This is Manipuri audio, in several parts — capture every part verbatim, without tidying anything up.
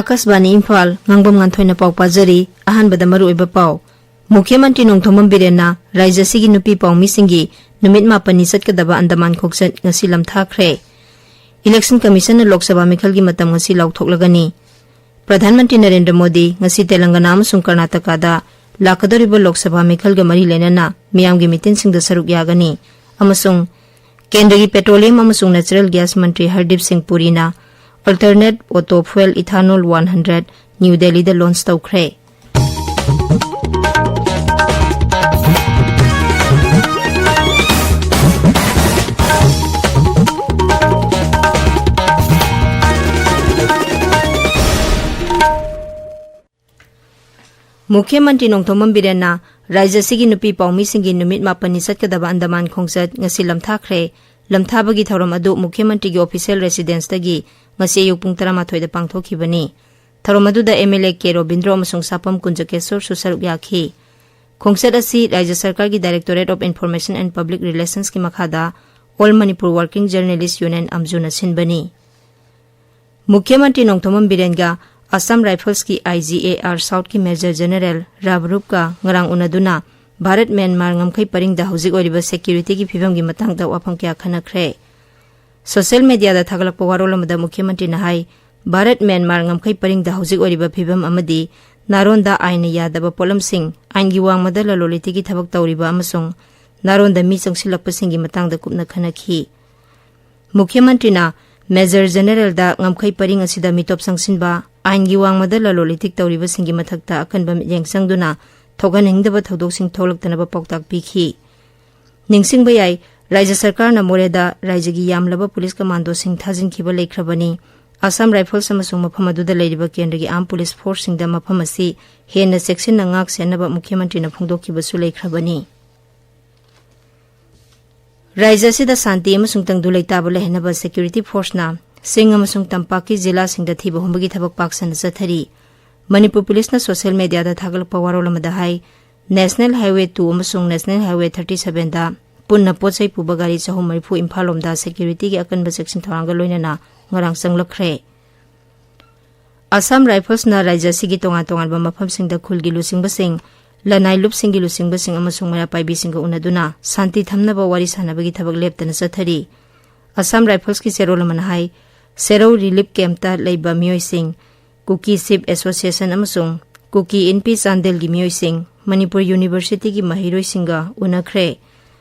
ꯑꯥꯀꯥꯁꯕꯥꯅꯤ ꯏꯝꯐꯥꯜ, ꯉꯥꯡꯕꯝ ꯉꯥꯟꯊꯣꯏꯅ ꯄꯥꯎ ꯄꯥꯖꯔꯤ꯫ ꯑꯍꯥꯟꯕꯗ ꯃꯔꯨꯑꯣꯏꯕ ꯄꯥꯎ꯫ ꯃꯨꯈ꯭ꯌ ꯃꯟꯇ꯭ꯔꯤ ꯅꯣꯡꯊꯣꯝꯕꯝ ꯕꯤꯔꯦꯟꯅ ꯔꯥꯖ꯭ꯌ ꯑꯁꯤꯒꯤ ꯅꯨꯄꯤ ꯄꯥꯎꯃꯤꯁꯤꯡꯒꯤ ꯅꯨꯃꯤꯠ ꯃꯥꯄꯟꯅꯤ ꯆꯠꯀꯗꯕ ꯑꯟꯗꯃꯥꯟ ꯈꯣꯡꯆꯠ ꯉꯁꯤ ꯂꯝꯊꯥꯈ꯭ꯔꯦ꯫ ꯏꯂꯦꯛꯁꯟ ꯀꯃꯤꯁꯟꯅ ꯂꯣꯛ ꯁꯚꯥ ꯃꯤꯈꯜꯒꯤ ꯃꯇꯝ ꯉꯁꯤ ꯂꯥꯎꯊꯣꯛꯂꯒꯅꯤ꯫ ꯄ꯭ꯔꯙꯥꯟ ꯃꯟꯇ꯭ꯔꯤ ꯅꯔꯦꯟꯗ꯭ꯔ ꯃꯣꯗꯤ ꯉꯁꯤ ꯇꯦꯂꯪꯒꯅꯥ ꯑꯃꯁꯨꯡ ꯀꯔꯅꯥꯇꯀꯥꯗ ꯂꯥꯛꯀꯗꯧꯔꯤꯕ ꯂꯣꯛ ꯁꯚꯥ ꯃꯤꯈꯜꯒ ꯃꯔꯤ ꯂꯩꯅꯅ ꯃꯤꯌꯥꯝꯒꯤ ꯃꯤꯇꯤꯟꯁꯤꯡꯗ ꯁꯔꯨꯛ ꯌꯥꯒꯅꯤ ꯑꯃꯁꯨꯡ ꯀꯦꯟꯗ꯭ꯔꯒꯤ ꯄꯦꯇ꯭ꯔꯣꯂꯤꯌꯝ ꯑꯃꯁꯨꯡ ꯅꯦꯆꯔꯦꯜ ꯒ꯭ꯌꯥꯁ ꯃꯟꯇ꯭ꯔꯤ ꯍꯔꯗꯤꯞ ꯁꯤꯡ ꯄꯨꯔꯤꯅ Alternate Auto Fuel Ethanol one hundred new ꯗꯦꯜꯂꯤꯗ ꯂꯣꯟꯆ ꯇꯧꯈ꯭ꯔꯦ꯫ ꯃꯨꯈ꯭ꯌ ꯃꯟꯇ꯭ꯔꯤ ꯅꯣꯡꯊꯣꯝꯕꯝ ꯕꯤꯔꯦꯟꯅ ꯔꯥꯖ꯭ꯌ ꯑꯁꯤꯒꯤ ꯅꯨꯄꯤ ꯄꯥꯎꯃꯤꯁꯤꯡꯒꯤ ꯅꯨꯃꯤꯠ ꯃꯥꯄꯟꯅꯤ ꯆꯠꯀꯗꯕ ꯑꯟꯗꯃꯥꯟ ꯈꯣꯡꯆꯠ ꯉꯁꯤ ꯂꯝꯊꯥꯈ꯭ꯔꯦ꯫ ꯂꯝꯊꯥꯕꯒꯤ ꯊꯧꯔꯝ ꯑꯗꯨ ꯃꯨꯈ꯭ꯌ ꯃꯟꯇ꯭ꯔꯤꯒꯤ ꯑꯣꯐꯤꯁꯤꯌꯦꯜ ꯔꯦꯁꯤꯗꯦꯟꯁꯇꯒꯤ ꯉꯁꯤ ꯑꯌꯨꯛ ꯄꯨꯡ ꯇꯔꯥꯃꯥꯊꯣꯏꯗ ꯄꯥꯡꯊꯣꯛꯈꯤꯕꯅꯤ꯫ ꯊꯧꯔꯝ ꯑꯗꯨꯗ M L A K Robindro ꯑꯃꯁꯨꯡ ꯁꯥꯄꯝ ꯀꯨꯟꯖꯀꯦꯁꯣꯔꯁꯨ ꯁꯔꯨꯛ ꯌꯥꯈꯤ꯫ ꯈꯣꯡꯆꯠ ꯑꯁꯤ ꯔꯥꯖ꯭ꯌ ꯁꯔꯀꯥꯔꯒꯤ Directorate of Information and Public Relationsꯀꯤ ꯃꯈꯥꯗ All Manipur Working Journalist Union, ꯑꯝꯖꯨꯅ ꯁꯤꯟꯕꯅꯤ꯫ ꯃꯨꯈ꯭ꯌ ꯃꯟꯇ꯭ꯔꯤ ꯅꯣꯡꯊꯣꯝꯕꯝ ꯕꯤꯔꯦꯟꯒ ꯑꯁꯥꯝ ꯔꯥꯏꯐꯜꯁꯀꯤ ꯑꯥꯏ ꯖꯤ ꯑꯦ ꯑꯥꯔ ꯁꯥꯎꯠꯀꯤ ꯃꯦꯖꯔ ꯖꯦꯅꯔꯦꯜ ꯔꯥꯕꯔꯨꯞꯀ ꯉꯔꯥꯡ ꯎꯅꯗꯨꯅ ꯚꯥꯔꯠ ꯃ꯭ꯌꯥꯟꯃꯥꯔ ꯉꯝꯈꯩ ꯄꯔꯤꯡꯗ ꯍꯧꯖꯤꯛ ꯑꯣꯏꯔꯤꯕ ꯁꯦꯀ꯭ꯌꯨꯔꯤꯇꯤꯒꯤ ꯐꯤꯕꯝꯒꯤ ꯃꯇꯥꯡꯗ ꯋꯥꯐꯝ ꯀꯌꯥ ꯈꯟꯅꯈ꯭ꯔꯦ꯫ ꯁꯣꯁꯤꯌꯦꯜ ꯃꯤꯗꯤꯌꯥꯗ ꯊꯥꯒꯠꯂꯛꯄ ꯋꯥꯔꯣꯜ ꯑꯃꯗ ꯃꯨꯈ꯭ꯌ ꯃꯟꯇ꯭ꯔꯤꯅ ꯍꯥꯏ, ꯚꯥꯔꯠ ꯃ꯭ꯌꯥꯟꯃꯥꯔ ꯉꯝꯈꯩ ꯄꯔꯤꯡꯗ ꯍꯧꯖꯤꯛ ꯑꯣꯏꯔꯤꯕ ꯐꯤꯕꯝ ꯑꯃꯗꯤ ꯅꯥꯔꯣꯟꯗ ꯑꯥꯏꯟꯅ ꯌꯥꯗꯕ ꯄꯣꯠꯂꯝꯁꯤꯡ, ꯑꯥꯏꯟꯒꯤ ꯋꯥꯡꯃꯗ ꯂꯂꯣꯟ ꯏꯇꯤꯛꯀꯤ ꯊꯕꯛ ꯇꯧꯔꯤꯕ ꯑꯃꯁꯨꯡ ꯅꯥꯔꯣꯟꯗ ꯃꯤ ꯆꯪꯁꯤꯜꯂꯛꯄꯁꯤꯡꯒꯤ ꯃꯇꯥꯡꯗ ꯀꯨꯞꯅ ꯈꯟꯅꯈꯤ꯫ ꯃꯨꯈ꯭ꯌ ꯃꯟꯇ꯭ꯔꯤꯅ ꯃꯦꯖꯔ ꯖꯦꯅꯔꯦꯜꯗ ꯉꯝꯈꯩ ꯄꯔꯤꯡ ꯑꯁꯤꯗ ꯃꯤꯇꯣꯞ ꯆꯪꯁꯤꯟꯕ, ꯑꯥꯏꯟꯒꯤ ꯋꯥꯡꯃꯗ ꯂꯂꯣꯟ ꯏꯇꯤꯛ ꯇꯧꯔꯤꯕꯁꯤꯡꯒꯤ ꯃꯊꯛꯇ ꯑꯀꯟꯕ ꯃꯤꯠꯌꯦꯡ ꯆꯪꯗꯨꯅ ꯊꯣꯛꯍꯟꯅꯤꯡꯗꯕ ꯊꯧꯗꯣꯛꯁꯤꯡ ꯊꯣꯛꯂꯛꯇꯅꯕ ꯄꯥꯎꯇꯥꯛ ꯄꯤꯈꯤ꯫ ꯅꯤꯡꯁꯤꯡꯕ ꯌꯥꯏ, ꯔꯥꯖ꯭ꯌ ꯁꯔꯀꯥꯔꯅ ꯃꯣꯔꯦꯗ ꯔꯥꯖ꯭ꯌꯒꯤ ꯌꯥꯝꯂꯕ ꯄꯨꯂꯤꯁ ꯀꯃꯥꯟꯗꯣꯁꯤꯡ ꯊꯥꯖꯤꯟꯈꯤꯕ ꯂꯩꯈ꯭ꯔꯕꯅꯤ꯫ ꯑꯁꯥꯝ ꯔꯥꯏꯐꯜꯁ ꯑꯃꯁꯨꯡ ꯃꯐꯝ ꯑꯗꯨꯗ ꯂꯩꯔꯤꯕ ꯀꯦꯟꯗ꯭ꯔꯒꯤ ꯑꯥꯔꯝ ꯄꯨꯂꯤꯁ ꯐꯣꯔꯁꯁꯤꯡꯗ ꯃꯐꯝ ꯑꯁꯤ ꯍꯦꯟꯅ ꯆꯦꯛꯁꯤꯟꯅ ꯉꯥꯛ ꯁꯦꯟꯅꯕ ꯃꯨꯈ꯭ꯌ ꯃꯟꯇ꯭ꯔꯤꯅ ꯐꯣꯡꯗꯣꯛꯈꯤꯕꯁꯨ ꯂꯩꯈ꯭ꯔꯕꯅꯤ꯫ ꯔꯥꯖ꯭ꯌ ꯑꯁꯤꯗ ꯁꯥꯟꯇꯤ ꯑꯃꯁꯨꯡ ꯇꯪꯗꯨ ꯂꯩꯇꯥꯕ ꯂꯩꯍꯟꯅꯕ ꯁꯦꯀ꯭ꯌꯨꯔꯤꯇꯤ ꯐꯣꯔꯁꯅ ꯆꯤꯡ ꯑꯃꯁꯨꯡ ꯇꯝꯄꯥꯛꯀꯤ ꯖꯤꯂꯥꯁꯤꯡꯗ ꯊꯤꯕ ꯍꯨꯝꯕꯒꯤ ꯊꯕꯛ ꯄꯥꯛ ꯁꯟꯅ ꯆꯠꯊꯔꯤ꯫ ꯃꯅꯤꯄꯨꯔ ꯄꯨꯂꯤꯁꯅ ꯁꯣꯁꯤꯌꯦꯜ ꯃꯤꯗꯤꯌꯥꯗ ꯊꯥꯒꯠꯂꯛꯄ ꯋꯥꯔꯣꯜ ꯑꯃꯗ ꯍꯥꯏ, ꯅꯦꯁꯅꯦꯜ ꯍꯥꯏꯋꯦ two ꯑꯃꯁꯨꯡ ꯅꯦꯁꯅꯦꯜ ꯍꯥꯏꯋꯦ thirty sevenꯗ ꯄꯨꯟꯅ ꯄꯣꯠ ꯆꯩ ꯄꯨꯕ ꯒꯥꯔꯤ ꯆꯍꯨꯝ ꯃꯔꯤꯐꯨ ꯏꯝꯐꯥꯜ ꯂꯣꯝꯗ ꯁꯦꯀ꯭ꯌꯨꯔꯤꯇꯤꯒꯤ ꯑꯀꯟꯕ ꯆꯦꯛꯁꯤꯟ ꯊꯧꯔꯥꯡꯒ ꯂꯣꯏꯅꯅ ꯉꯔꯥꯡ ꯆꯪꯂꯛꯈ꯭ꯔꯦ꯫ ꯑꯁꯥꯝ ꯔꯥꯏꯐꯜꯁꯅ ꯔꯥꯖ꯭ꯌ ꯑꯁꯤꯒꯤ ꯇꯣꯉꯥꯟ ꯇꯣꯉꯥꯟꯕ ꯃꯐꯝꯁꯤꯡꯗ ꯈꯨꯜꯒꯤ ꯂꯨꯆꯤꯡꯕꯁꯤꯡ, ꯂꯅꯥꯏ ꯂꯨꯞꯁꯤꯡꯒꯤ ꯂꯨꯆꯤꯡꯕꯁꯤꯡ ꯑꯃꯁꯨꯡ ꯃꯩꯔꯥ ꯄꯥꯏꯕꯤꯁꯤꯡꯒ ꯎꯅꯗꯨꯅ ꯁꯥꯟꯇꯤ ꯊꯝꯅꯕ ꯋꯥꯔꯤ ꯁꯥꯟꯅꯕꯒꯤ ꯊꯕꯛ ꯂꯦꯞꯇꯅ ꯆꯠꯊꯔꯤ꯫ ꯑꯁꯥꯝ ꯔꯥꯏꯐꯜꯁꯀꯤ ꯆꯦꯔꯣꯜ ꯑꯃꯅ ꯍꯥꯏ, ꯁꯦꯔꯧ ꯔꯤꯂꯤꯐ ꯀꯦꯝꯞꯇ ꯂꯩꯕ ꯃꯤꯑꯣꯏꯁꯤꯡ, ꯀꯨꯀꯤ ꯆꯤꯐ ꯑꯦꯁꯣꯁꯤꯌꯦꯁꯟ ꯑꯃꯁꯨꯡ ꯀꯨꯀꯤ ꯏꯟꯄꯤ ꯆꯥꯟꯗꯦꯜꯒꯤ ꯃꯤꯑꯣꯏꯁꯤꯡ, ꯃꯅꯤꯄꯨꯔ ꯌꯨꯅꯤꯚꯔꯁꯤꯇꯤꯒꯤ ꯃꯍꯩꯔꯣꯏꯁꯤꯡꯒ ꯎꯅꯈ꯭ꯔꯦ꯫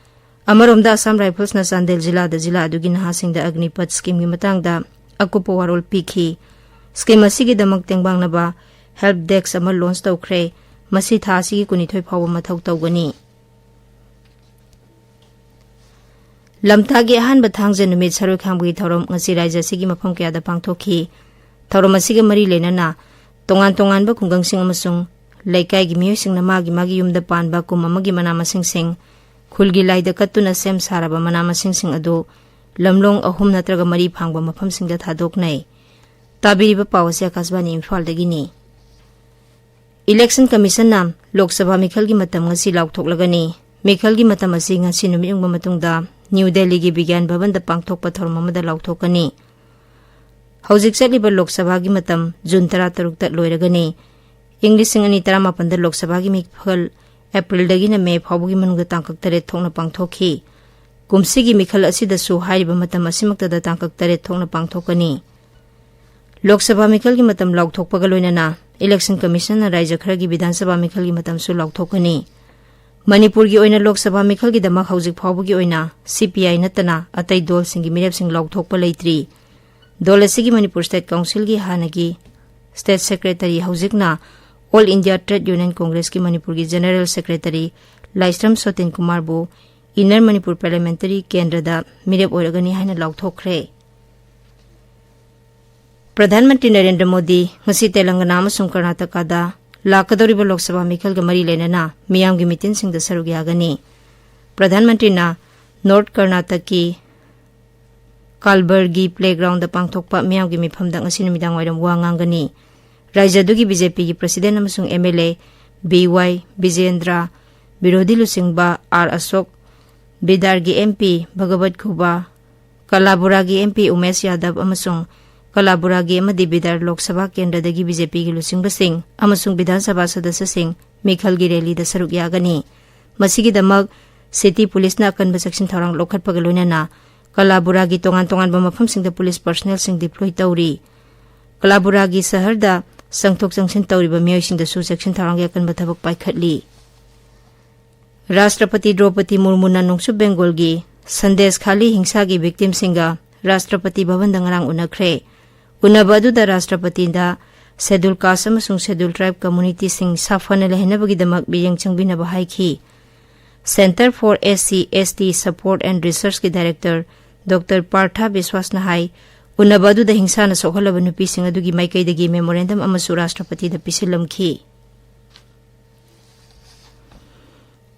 ꯑꯃꯔꯣꯝꯗ ꯑꯁꯥꯝ ꯔꯥꯏꯐꯜꯁꯅ ꯆꯥꯟꯗꯦꯜ ꯖꯤꯂꯥꯗ ꯖꯤꯂꯥ ꯑꯗꯨꯒꯤ ꯅꯍꯥꯁꯤꯡꯗ ꯑꯒꯅꯤꯄꯊ ꯁ꯭ꯀꯤꯝꯒꯤ ꯃꯇꯥꯡꯗ ꯑꯀꯨꯞꯄ ꯋꯥꯔꯣꯜ ꯄꯤꯈꯤ꯫ ꯁ꯭ꯀꯤꯝ ꯑꯁꯤꯒꯤꯗꯃꯛ ꯇꯦꯡꯕꯥꯡꯅꯕ ꯍꯦꯜꯞ ꯗꯦꯁ꯭ꯛ ꯑꯃ ꯂꯣꯟꯆ ꯇꯧꯈ꯭ꯔꯦ꯫ ꯃꯁꯤ ꯊꯥ ꯑꯁꯤꯒꯤ ꯀꯨꯟꯅꯤꯊꯣꯏ ꯐꯥꯎꯕ ꯃꯊꯧ ꯇꯧꯒꯅꯤ꯫ ꯂꯝꯇꯥꯒꯤ ꯑꯍꯥꯟꯕ ꯊꯥꯡꯖ ꯅꯨꯃꯤꯠ ꯁꯔꯣꯏ ꯈꯥꯡꯕꯒꯤ ꯊꯧꯔꯝ ꯉꯁꯤ ꯔꯥꯖ꯭ꯌ ꯑꯁꯤꯒꯤ ꯃꯐꯝ ꯀꯌꯥꯗ ꯄꯥꯡꯊꯣꯛꯈꯤ꯫ ꯊꯧꯔꯝ ꯑꯁꯤꯒ ꯃꯔꯤ ꯂꯩꯅꯅ ꯇꯣꯉꯥꯟ ꯇꯣꯉꯥꯟꯕ ꯈꯨꯡꯒꯪꯁꯤꯡ ꯑꯃꯁꯨꯡ ꯂꯩꯀꯥꯏꯒꯤ ꯃꯤꯑꯣꯏꯁꯤꯡꯅ ꯃꯥꯒꯤ ꯃꯥꯒꯤ ꯌꯨꯝꯗ ꯄꯥꯟꯕ ꯀꯨꯝ ꯑꯃꯒꯤ ꯃꯅꯥ ꯃꯁꯤꯡꯁꯤꯡ, ꯈꯨꯜꯒꯤ ꯂꯥꯏꯗ ꯀꯠꯇꯨꯅ ꯁꯦꯝ ꯁꯥꯔꯕ ꯃꯅꯥ ꯃꯁꯤꯡꯁꯤꯡ ꯑꯗꯨ ꯂꯝꯂꯣꯡ ꯑꯍꯨꯝ ꯅꯠꯇ꯭ꯔꯒ ꯃꯔꯤ ꯐꯥꯡꯕ ꯃꯐꯝꯁꯤꯡꯗ ꯊꯥꯗꯣꯛꯅꯩ꯫ ꯇꯥꯕꯤꯔꯤꯕ ꯄꯥꯎ ꯑꯁꯤ ꯑꯀꯥꯁꯕꯥꯅꯤ ꯏꯝꯐꯥꯜꯗꯒꯤꯅꯤ꯫ ꯏꯂꯦꯛꯁꯟ ꯀꯃꯤꯁꯟꯅ ꯂꯣꯛ ꯁꯚꯥ ꯃꯤꯈꯜꯒꯤ ꯃꯇꯝ ꯉꯁꯤ ꯂꯥꯎꯊꯣꯛꯂꯒꯅꯤ꯫ ꯃꯤꯈꯜꯒꯤ ꯃꯇꯝ ꯑꯁꯤ ꯉꯁꯤ ꯅꯨꯃꯤꯠ ꯌꯨꯡꯕ ꯃꯇꯨꯡꯗ ꯅ꯭ꯌꯨ ꯗꯦꯜꯂꯤꯒꯤ ꯕꯤꯒ꯭ꯌꯥꯟ ꯚꯕꯟꯗ ꯄꯥꯡꯊꯣꯛꯄ ꯊꯧꯔꯝ ꯑꯃꯗ ꯂꯥꯎꯊꯣꯛꯀꯅꯤ꯫ ꯍꯧꯖꯤꯛ ꯆꯠꯂꯤꯕ ꯂꯣꯛ ꯁꯚꯥꯒꯤ ꯃꯇꯝ ꯖꯨꯟ ꯇꯔꯥꯇꯔꯨꯛꯇ ꯂꯣꯏꯔꯒꯅꯤ꯫ ꯏꯪ ꯂꯤꯁꯤꯡ ꯑꯅꯤ ꯇꯔꯥꯃꯥꯄꯟꯗ ꯂꯣꯛ ꯁꯚꯥꯒꯤ ꯃꯤꯈꯜ ꯑꯦꯄ꯭ꯔꯤꯜꯗꯒꯤꯅ ꯃꯦ ꯐꯥꯎꯕꯒꯤ ꯃꯅꯨꯡꯗ ꯇꯥꯡꯀꯛ ꯇꯔꯦꯠ ꯊꯣꯛꯅ ꯄꯥꯡꯊꯣꯛꯈꯤ꯫ ꯀꯨꯝꯁꯤꯒꯤ ꯃꯤꯈꯜ ꯑꯁꯤꯗꯁꯨ ꯍꯥꯏꯔꯤꯕ ꯃꯇꯝ ꯑꯁꯤꯃꯛꯇꯗ ꯇꯥꯡꯀꯛ ꯇꯔꯦꯠ ꯊꯣꯛꯅ ꯄꯥꯡꯊꯣꯛꯀꯅꯤ꯫ ꯂꯣꯛ ꯁꯚꯥ ꯃꯤꯈꯜꯒꯤ ꯃꯇꯝ ꯂꯥꯎꯊꯣꯛꯄꯒ ꯂꯣꯏꯅꯅ ꯏꯂꯦꯛꯁꯟ ꯀꯃꯤꯁꯟꯅ ꯔꯥꯖ꯭ꯌ ꯈꯔꯒꯤ ꯕꯤꯙꯥꯟ ꯁꯚꯥ ꯃꯤꯈꯜꯒꯤ ꯃꯇꯝꯁꯨ ꯂꯥꯎꯊꯣꯛꯀꯅꯤ꯫ ꯃꯅꯤꯄꯨꯔꯒꯤ ꯑꯣꯏꯅ ꯂꯣꯛ ꯁꯚꯥ ꯃꯤꯈꯜꯒꯤꯗꯃꯛ ꯍꯧꯖꯤꯛ ꯐꯥꯎꯕꯒꯤ ꯑꯣꯏꯅ ꯁꯤ ꯄꯤ ꯑꯥꯏ ꯅꯠꯇꯅ ꯑꯇꯩ ꯗꯣꯜꯁꯤꯡꯒꯤ ꯃꯤꯔꯦꯞꯁꯤꯡ ꯂꯥꯎꯊꯣꯛꯄ ꯂꯩꯇ꯭ꯔꯤ꯫ ꯗꯣꯜ ꯑꯁꯤꯒꯤ ꯃꯅꯤꯄꯨꯔ ꯁ꯭ꯇꯦꯠ ꯀꯥꯎꯟꯁꯤꯜꯒꯤ ꯍꯥꯟꯅꯒꯤ ꯁ꯭ꯇꯦꯠ ꯁꯦꯀ꯭ꯔꯦꯇꯔꯤ, ꯍꯧꯖꯤꯛꯅ ꯑꯣꯜ ꯏꯟꯗꯤꯌꯥ ꯇ꯭ꯔꯦꯗ ꯌꯨꯅꯤꯌꯟ ꯀꯣꯡꯒ꯭ꯔꯦꯁꯀꯤ ꯃꯅꯤꯄꯨꯔꯒꯤ ꯖꯦꯅꯔꯦꯜ ꯁꯦꯀ꯭ꯔꯦꯇꯔꯤ ꯂꯥꯏꯁ꯭ꯔꯝ ꯁꯣꯇꯤꯟ ꯀꯨꯃꯥꯔꯕꯨ ꯏꯟꯅꯔ ꯃꯅꯤꯄꯨꯔ ꯄꯥꯔꯂꯤꯌꯥꯃꯦꯟꯇꯔꯤ ꯀꯦꯟꯗ꯭ꯔꯗ ꯃꯤꯔꯦꯞ ꯑꯣꯏꯔꯒꯅꯤ ꯍꯥꯏꯅ ꯂꯥꯎꯊꯣꯛꯈ꯭ꯔꯦ꯫ ꯄ꯭ꯔꯙꯥꯟ ꯃꯟꯇ꯭ꯔꯤ ꯅꯔꯦꯟꯗ꯭ꯔ ꯃꯣꯗꯤ ꯉꯁꯤ ꯇꯦꯂꯪꯒꯅꯥ ꯑꯃꯁꯨꯡ ꯀꯔꯅꯥꯇꯀꯥꯗ ꯂꯥꯛꯀꯗꯧꯔꯤꯕ ꯂꯣꯛ ꯁꯚꯥ ꯃꯤꯈꯜꯒ ꯃꯔꯤ ꯂꯩꯅꯅ ꯃꯤꯌꯥꯝꯒꯤ ꯃꯤꯇꯤꯟꯁꯤꯡꯗ ꯁꯔꯨꯛ ꯌꯥꯒꯅꯤ꯫ ꯄ꯭ꯔꯙꯥꯟ ꯃꯟꯇ꯭ꯔꯤꯅ ꯅꯣꯔꯊ ꯀꯔꯅꯥꯇꯛꯀꯤ ꯀꯥꯜꯕꯔꯒꯤ ꯄ꯭ꯂꯦꯒ꯭ꯔꯥꯎꯟꯗ ꯄꯥꯡꯊꯣꯛꯄ ꯃꯤꯌꯥꯝꯒꯤ ꯃꯤꯐꯝꯗ ꯉꯁꯤ ꯅꯨꯃꯤꯗꯥꯡ ꯋꯥꯏꯔꯝ ꯋꯥ ꯉꯥꯡꯒꯅꯤ꯫ ꯔꯥꯖ꯭ꯌ ꯑꯗꯨꯒꯤ ꯕꯤ ꯖꯦ ꯄꯤꯒꯤ ꯄ꯭ꯔꯁꯤꯗꯦꯟ ꯑꯃꯁꯨꯡ ꯑꯦꯝ ꯑꯦꯜ ꯑꯦ ꯕꯤ ꯋꯥꯏ ꯕꯤꯖꯦꯟꯗ꯭ꯔ, ꯕꯤꯔꯣꯙꯤ ꯂꯨꯆꯤꯡꯕ ꯑꯥꯔ ꯑꯁꯣꯛ, ꯕꯤꯗꯥꯔꯒꯤ M P Bhagavad ꯈꯨꯕꯥ, ꯀꯂꯥꯕꯨꯔꯥꯒꯤ M P Umesh ꯌꯥꯗꯕ ꯑꯃꯁꯨꯡ ꯀꯂꯥꯕꯨꯔꯥꯒꯤ ꯑꯃꯗꯤ ꯕꯤꯗꯥꯔ ꯂꯣꯛ ꯁꯚꯥ ꯀꯦꯟꯗ꯭ꯔꯗꯒꯤ ꯕꯤ ꯖꯦ ꯄꯤꯒꯤ ꯂꯨꯆꯤꯡꯕꯁꯤꯡ ꯑꯃꯁꯨꯡ ꯕꯤꯙꯥꯟ ꯁꯚꯥ ꯁꯗꯁ꯭ꯌꯁꯤꯡ ꯃꯤꯈꯜꯒꯤ ꯔꯦꯂꯤꯗ ꯁꯔꯨꯛ ꯌꯥꯒꯅꯤ꯫ ꯃꯁꯤꯒꯤꯗꯃꯛ ꯁꯤꯇꯤ ꯄꯨꯂꯤꯁꯅ ꯑꯀꯟꯕ ꯆꯦꯛꯁꯤꯟ ꯊꯧꯔꯥꯡ ꯂꯧꯈꯠꯄꯒ ꯂꯣꯏꯅꯅ ꯀꯂꯥꯕꯨꯔꯥꯒꯤ ꯇꯣꯉꯥꯟ ꯇꯣꯉꯥꯟꯕ ꯃꯐꯝꯁꯤꯡꯗ ꯄꯨꯂꯤꯁ ꯄꯔꯁꯅꯦꯜꯁꯤꯡ ꯗꯤꯄ꯭ꯂꯣꯏ ꯇꯧꯔꯤ꯫ ꯀꯂꯥꯕꯨꯔꯥꯒꯤ ꯁꯍꯔꯗ ꯆꯪꯊꯣꯛ ꯆꯪꯁꯤꯟ ꯇꯧꯔꯤꯕ ꯃꯤꯑꯣꯏꯁꯤꯡꯗꯁꯨ ꯆꯦꯛꯁꯤꯟ ꯊꯧꯔꯥꯡꯒꯤ ꯑꯀꯟꯕ ꯊꯕꯛ ꯄꯥꯏꯈꯠꯂꯤ꯫ ꯔꯥꯁꯇ꯭ꯔꯄꯇꯤ ꯗ꯭ꯔꯧꯄꯗꯤ ꯃꯨꯔꯃꯨꯅ ꯅꯣꯡꯆꯨꯞ ꯕꯦꯡꯒꯣꯜꯒꯤ ꯁꯟꯗꯦꯁ ꯈꯥꯂꯤ ꯍꯤꯡꯁꯥꯒꯤ ꯚꯤꯛꯇꯤꯝꯁꯤꯡꯒ ꯔꯥꯁꯇ꯭ꯔꯄꯇꯤ ꯚꯕꯟꯗ ꯉꯔꯥꯡ ꯎꯅꯈ꯭ꯔꯦ꯫ ꯎꯅꯕ ꯑꯗꯨꯗ ꯔꯥꯁꯇ꯭ꯔꯄꯇꯤꯗ ꯁꯦꯗꯨꯜ ꯀꯥꯁ ꯑꯃꯁꯨꯡ ꯁꯦꯗꯨꯜ ꯇ꯭ꯔꯥꯏꯕ ꯀꯝꯃꯨꯅꯤꯇꯤꯁꯤꯡ ꯁꯥꯐꯅ ꯂꯩꯍꯟꯅꯕꯒꯤꯗꯃꯛ ꯃꯤꯠꯌꯦꯡ ꯆꯪꯕꯤꯅꯕ ꯍꯥꯏꯈꯤ꯫ Centre for S C S T Support and Researchꯀꯤ ꯗꯥꯏꯔꯦꯛꯇꯔ ꯗꯣꯛꯇꯔ ꯄꯥꯔꯊ ꯕꯤꯁ꯭ꯋꯥꯁꯅ ꯍꯥꯏ, ꯎꯅꯕ ꯑꯗꯨꯗ ꯍꯤꯡꯁꯥꯅ ꯁꯣꯛꯍꯜꯂꯕ ꯅꯨꯄꯤꯁꯤꯡ ꯑꯗꯨꯒꯤ ꯃꯥꯏꯀꯩꯗꯒꯤ ꯃꯦꯃꯣꯔꯦꯟꯗꯝ ꯑꯃꯁꯨ ꯔꯥꯁꯇ꯭ꯔꯄꯇꯤꯗ ꯄꯤꯁꯤꯜꯂꯝꯈꯤ꯫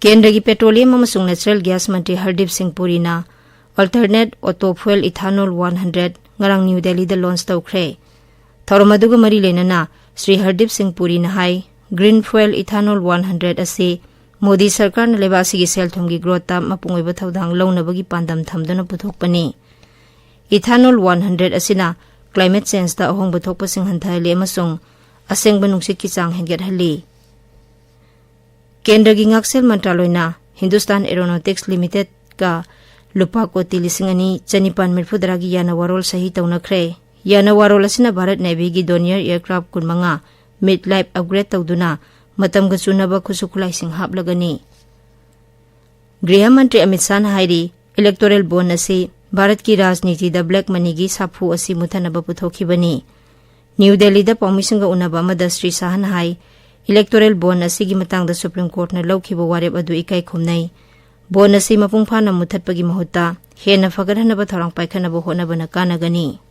ꯀꯦꯟꯗ꯭ꯔꯒꯤ ꯄꯦꯇ꯭ꯔꯣꯂꯤꯌꯝ ꯑꯃꯁꯨꯡ ꯅꯦꯆꯔꯦꯜ ꯒ꯭ꯌꯥꯁ ꯃꯟꯇ꯭ꯔꯤ ꯍꯔꯗꯤꯞ ꯁꯤꯡ ꯄꯨꯔꯤꯅ Alternate Auto Fuel Ethanol one hundred ꯉꯔꯥꯡ ꯅ꯭ꯌꯨ ꯗꯦꯜꯂꯤꯗ ꯂꯣꯟꯆ ꯇꯧꯈ꯭ꯔꯦ꯫ ꯊꯧꯔꯝ ꯑꯗꯨꯒ ꯃꯔꯤ ꯂꯩꯅꯅ ꯁ꯭ꯔꯤ ꯍꯔꯗꯤꯞ ꯁꯤꯡ ꯄꯨꯔꯤꯅ ꯍꯥꯏ, Green Fuel Ethanol one hundred ꯑꯁꯤ ꯃꯣꯗꯤ ꯁꯔꯀꯥꯔꯅ ꯂꯩꯕꯥꯛ ꯑꯁꯤꯒꯤ ꯁꯦꯜ ꯊꯨꯝꯒꯤ ꯒ꯭ꯔꯣꯊꯇ ꯃꯄꯨꯡ ꯑꯣꯏꯕ ꯊꯧꯗꯥꯡ ꯂꯧꯅꯕꯒꯤ ꯄꯥꯟꯗꯝ ꯊꯝꯗꯨꯅ ꯄꯨꯊꯣꯛꯄꯅꯤ꯫ Ethanol one hundred ꯑꯁꯤꯅ climate changeꯇ ꯑꯍꯣꯡꯕ ꯊꯣꯛꯄꯁꯤꯡ ꯍꯟꯊꯍꯜꯂꯤ ꯑꯃꯁꯨꯡ ꯑꯁꯦꯡꯕ ꯅꯨꯡꯁꯤꯠꯀꯤ ꯆꯥꯡ ꯍꯦꯟꯒꯠꯍꯜꯂꯤ꯫ ꯀꯦꯟꯗ꯭ꯔꯒꯤ ꯉꯥꯛꯁꯦꯜ ꯃꯟꯇ꯭ꯔꯥꯂꯣꯏꯅ ꯍꯤꯟꯗꯨꯁꯇꯥꯟ ꯑꯦꯔꯣꯅꯣꯇꯤꯛꯁ ꯂꯤꯃꯤꯇꯦꯗꯀ ꯂꯨꯄꯥ ꯀꯣꯇꯤ ꯂꯤꯁꯤꯡ ꯑꯅꯤ ꯆꯅꯤꯄꯥꯟ ꯃꯔꯤꯐꯨꯇꯔꯥꯒꯤ ꯌꯥꯅ ꯋꯥꯔꯣꯜ ꯁꯍꯤ ꯇꯧꯅꯈ꯭ꯔꯦ꯫ ꯌꯥꯅ ꯋꯥꯔꯣꯜ ꯑꯁꯤꯅ ꯚꯥꯔꯠ ꯅꯦꯚꯤꯒꯤ ꯗꯣꯅꯤꯌꯔ ꯑꯦꯌꯔꯀ꯭ꯔꯥꯐ ꯀꯨꯟꯃꯉꯥ ꯃꯤꯗ ꯂꯥꯏꯐ ꯑꯞꯒ꯭ꯔꯦꯗ ꯇꯧꯗꯨꯅ ꯃꯇꯝꯒ ꯆꯨꯅꯕ ꯈꯨꯠꯁꯨ ꯈꯨꯠꯂꯥꯏꯁꯤꯡ ꯍꯥꯞꯂꯒꯅꯤ꯫ ꯒ꯭ꯔꯤꯍ ꯃꯟꯇ꯭ꯔꯤ ꯑꯃꯤꯠ ꯁꯥꯍꯅ ꯍꯥꯏꯔꯤ, ꯏꯂꯦꯛꯇꯣꯔꯦꯜ ꯕꯣꯟ ꯑꯁꯤ ꯚꯥꯔꯠꯀꯤ ꯔꯥꯖꯅꯤꯇꯤꯗ ꯕ꯭ꯂꯦꯛ ꯃꯅꯤꯒꯤ ꯁꯥꯐꯨ ꯑꯁꯤ ꯃꯨꯊꯠꯅꯕ ꯄꯨꯊꯣꯛꯈꯤꯕꯅꯤ꯫ ꯅ꯭ꯌꯨ ꯗꯦꯜꯂꯤꯗ ꯄꯥꯎꯃꯤꯁꯤꯡꯒ ꯎꯅꯕ ꯑꯃꯗ ꯁ꯭ꯔꯤ ꯁꯥꯍꯅ ꯍꯥꯏ, ꯏꯂꯦꯛꯇꯣꯔꯦꯜ ꯕꯣꯟ ꯑꯁꯤꯒꯤ ꯃꯇꯥꯡꯗ ꯁꯨꯄ꯭ꯔꯤꯝ ꯀꯣꯔꯠꯅ ꯂꯧꯈꯤꯕ ꯋꯥꯔꯦꯞ ꯑꯗꯨ ꯏꯀꯥꯏ ꯈꯨꯝꯅꯩ꯫ ꯕꯣꯟ ꯑꯁꯤ ꯃꯄꯨꯡ ꯐꯥꯅ ꯃꯨꯊꯠꯄꯒꯤ ꯃꯍꯨꯠꯇ ꯍꯦꯟꯅ ꯐꯒꯠꯍꯟꯅꯕ ꯊꯧꯔꯥꯡ ꯄꯥꯏꯈꯠꯅꯕ ꯍꯣꯠꯅꯕꯅ ꯀꯥꯟꯅꯒꯅꯤ꯫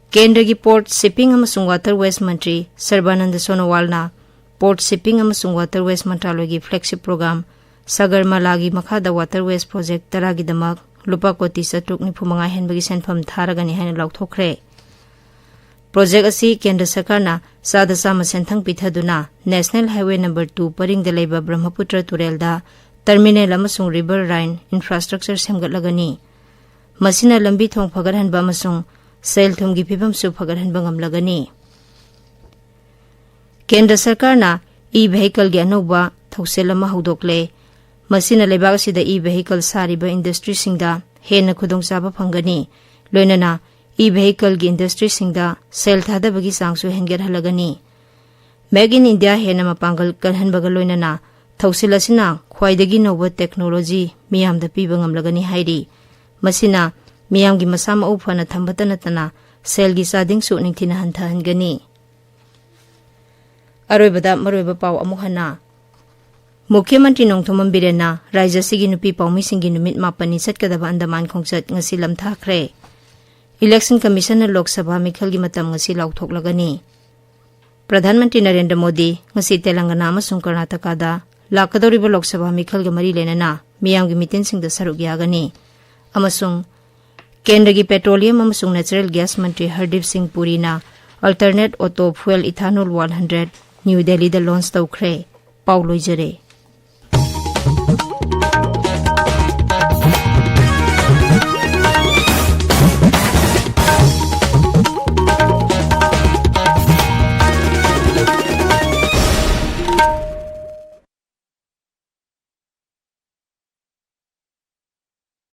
ꯀꯦꯟꯗ꯭ꯔꯒꯤ ꯄꯣꯔꯠ, ꯁꯤꯞꯄꯤꯡ ꯑꯃꯁꯨꯡ ꯋꯥꯇꯔꯋꯦꯁ ꯃꯟꯇ꯭ꯔꯤ ꯁꯔꯕꯥꯅꯟꯗ ꯁꯣꯅꯣꯋꯥꯜꯅ ꯄꯣꯔꯠ, ꯁꯤꯞꯄꯤꯡ ꯑꯃꯁꯨꯡ ꯋꯥꯇꯔꯋꯦꯁ ꯃꯟꯇ꯭ꯔꯥꯂꯣꯏꯒꯤ ꯐ꯭ꯂꯦꯒꯁꯤꯞ ꯄ꯭ꯔꯣꯒ꯭ꯔꯥꯝ ꯁꯥꯒꯔꯃꯥꯂꯥꯒꯤ ꯃꯈꯥꯗ ꯋꯥꯇꯔꯋꯦꯁ ꯄ꯭ꯔꯣꯖꯦꯛ ꯇꯔꯥꯒꯤꯗꯃꯛ ꯂꯨꯄꯥ ꯀꯣꯇꯤ ꯆꯥꯇ꯭ꯔꯨꯛ ꯅꯤꯐꯨ ꯃꯉꯥ ꯍꯦꯟꯕꯒꯤ ꯁꯦꯟꯐꯝ ꯊꯥꯔꯒꯅꯤ ꯍꯥꯏꯅ ꯂꯥꯎꯊꯣꯛꯈ꯭ꯔꯦ꯫ ꯄ꯭ꯔꯣꯖꯦꯛ ꯑꯁꯤ ꯀꯦꯟꯗ꯭ꯔ ꯁꯔꯀꯥꯔꯅ ꯆꯥꯗ ꯆꯥꯝꯃ ꯁꯦꯟꯊꯪ ꯄꯤꯊꯗꯨꯅ ꯅꯦꯁꯅꯦꯜ ꯍꯥꯏꯋꯦ ꯅꯝꯕꯔ two ꯄꯔꯤꯡꯗ ꯂꯩꯕ ꯕ꯭ꯔꯍꯃꯄꯨꯇ꯭ꯔ ꯇꯨꯔꯦꯜꯗ ꯇꯔꯃꯤꯅꯦꯜ ꯑꯃꯁꯨꯡ ꯔꯤꯚꯔ ꯔꯥꯏꯟ ꯏꯟꯐ꯭ꯔꯥꯁ꯭ꯇ꯭ꯔꯛꯆꯔ ꯁꯦꯝꯒꯠꯂꯒꯅꯤ꯫ ꯃꯁꯤꯅ ꯂꯝꯕꯤ ꯊꯣꯡ ꯐꯒꯠꯍꯟꯕ ꯑꯃꯁꯨꯡ ꯁꯦꯜ ꯊꯨꯝꯒꯤ ꯐꯤꯕꯝꯁꯨ ꯐꯒꯠꯍꯟꯕ ꯉꯝꯂꯒꯅꯤ꯫ ꯀꯦꯟꯗ꯭ꯔ ꯁꯔꯀꯥꯔꯅ e-vehicleꯒꯤ ꯑꯅꯧꯕ ꯊꯧꯁꯤꯜ ꯑꯃ ꯍꯧꯗꯣꯛꯂꯦ꯫ ꯃꯁꯤꯅ ꯂꯩꯕꯥꯛ ꯑꯁꯤꯗ e-vehicle ꯁꯥꯔꯤꯕ industryꯁꯤꯡꯗ ꯍꯦꯟꯅ ꯈꯨꯗꯣꯡꯆꯥꯕ ꯐꯪꯒꯅꯤ꯫ ꯂꯣꯏꯅꯅ e-vehicleꯒꯤ industryꯁꯤꯡꯗ ꯁꯦꯜ ꯊꯥꯗꯕꯒꯤ ꯆꯥꯡꯁꯨ ꯍꯦꯟꯒꯠꯍꯜꯂꯒꯅꯤ꯫ Make in India ꯍꯦꯟꯅ ꯃꯄꯥꯡꯒꯜ ꯀꯜꯍꯟꯕꯒ ꯂꯣꯏꯅꯅ ꯊꯧꯁꯤꯜ ꯑꯁꯤꯅ ꯈ꯭ꯋꯥꯏꯗꯒꯤ ꯅꯧꯕ technology ꯃꯤꯌꯥꯝꯗ ꯄꯤꯕ ꯉꯝꯂꯒꯅꯤ ꯍꯥꯏꯔꯤ꯫ ꯃꯁꯤꯅ ꯃꯤꯌꯥꯝꯒꯤ ꯃꯁꯥ ꯃꯎ ꯐꯅ ꯊꯝꯕꯇ ꯅꯠꯇꯅ ꯁꯦꯜꯒꯤ ꯆꯥꯗꯤꯡꯁꯨ ꯅꯤꯡꯊꯤꯅ ꯍꯟꯊꯍꯟꯒꯅꯤ꯫ ꯑꯔꯣꯏꯕꯗ ꯃꯔꯨꯑꯣꯏꯕ ꯄꯥꯎ ꯑꯃꯨꯛ ꯍꯟꯅ꯫ ꯃꯨꯈ꯭ꯌ ꯃꯟꯇ꯭ꯔꯤ ꯅꯣꯡꯊꯣꯝꯕꯝ ꯕꯤꯔꯦꯟꯅ ꯔꯥꯖ꯭ꯌ ꯑꯁꯤꯒꯤ ꯅꯨꯄꯤ ꯄꯥꯎꯃꯤꯁꯤꯡꯒꯤ ꯅꯨꯃꯤꯠ ꯃꯥꯄꯟꯅꯤ ꯆꯠꯀꯗꯕ ꯑꯟꯗꯃꯥꯟ ꯈꯣꯡꯆꯠ ꯉꯁꯤ ꯂꯝꯊꯥꯈ꯭ꯔꯦ꯫ Election Commissionꯅ ꯂꯣꯛ ꯁꯚꯥ ꯃꯤꯈꯜꯒꯤ ꯃꯇꯝ ꯉꯁꯤ ꯂꯥꯎꯊꯣꯛꯂꯒꯅꯤ꯫ ꯄ꯭ꯔꯙꯥꯟ ꯃꯟꯇ꯭ꯔꯤ ꯅꯔꯦꯟꯗ꯭ꯔ ꯃꯣꯗꯤ ꯉꯁꯤ ꯇꯦꯂꯪꯒꯅꯥ ꯑꯃꯁꯨꯡ ꯀꯔꯅꯥꯇꯀꯥꯗ ꯂꯥꯛꯀꯗꯧꯔꯤꯕ ꯂꯣꯛ ꯁꯚꯥ ꯃꯤꯈꯜꯒ ꯃꯔꯤ ꯂꯩꯅꯅ ꯃꯤꯌꯥꯝꯒꯤ ꯃꯤꯇꯤꯟꯁꯤꯡꯗ ꯁꯔꯨꯛ ꯌꯥꯒꯅꯤ꯫ ꯑꯃꯁꯨꯡ ꯀꯦꯟꯗ꯭ꯔꯒꯤ petroleum ꯑꯃꯁꯨꯡ natural gas ꯃꯟꯇ꯭ꯔꯤ ꯍꯔꯗꯤꯞ ꯁꯤꯡ ꯄꯨꯔꯤꯅ alternate auto fuel ethanol one hundred new ꯗꯦꯜꯂꯤꯗ launch ꯇꯧꯈ꯭ꯔꯦ꯫ ꯄꯥꯎ ꯂꯣꯏꯖꯔꯦ꯫